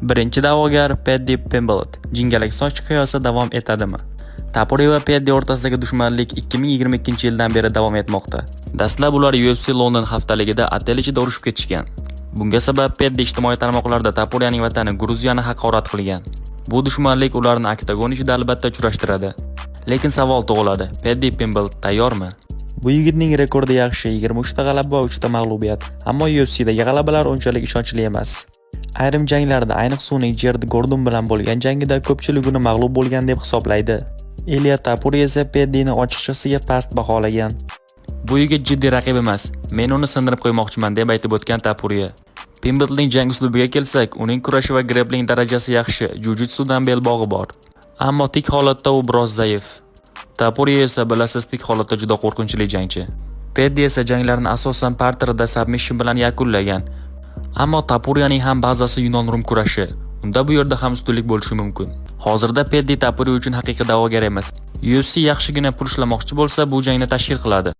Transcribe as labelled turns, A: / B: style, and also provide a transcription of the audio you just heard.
A: Birinchi da'vogar Peddi Pimblett. Jingalak soch hikoyasi davom etadimi? Tapuriya va Peddi o'rtasidagi dushmanlik 2022-yildan beri davom etmoqda. Dastlab ular UFC London haftaligida otel ichida urushib ketishgan. Bunga sabab Peddi ijtimoiy tarmoqlarda Tapuriyaning vatani Gruziyani haqorat qilgan. Bu dushmanlik ularni oktagon ichida albatta uchrashtiradi. Lekin savol tug'iladi: Peddi Pimblett tayyormi? Bu yigitning rekordi yaxshi: 23 ta g'alaba va 3 ta mag'lubiyat. Ammo UFCdagi g'alabalar unchalik ishonchli emas. Ayrim janglarda, ayniqsa uning Jared Gordon bilan bo'lgan jangida ko'pchilik uni mag'lub bo'lgan deb hisoblaydi. Ilya Tapuriya esa Peddini ochiqchasiga past baholagan. "Bu yigit jiddiy raqib emas. Men uni sindirib qo'ymoqchiman", deb aytib o'tgan Tapuriya. Pimblettning jang uslubiga kelsak, uning kurashi va grepling darajasi yaxshi, jiu-jitsudan belbog'i bor. Ammo tik holatda u biroz zaif. Tapuriya esa, bilasiz, tik holatda juda qo'rqinchli jangchi. Peddi esa janglarni asosan parterda submission bilan yakunlagan. Ammo Tapuriyaning ham bazasi yunon-rum kurashi. Unda bu yerda ham ustunlik bo'lishi mumkin. Hozirda Peddi Tapuriya uchun haqiqiy da'vogar emas. UFC yaxshigina pul ishlamoqchi bo'lsa, bu jangni tashkil qiladi.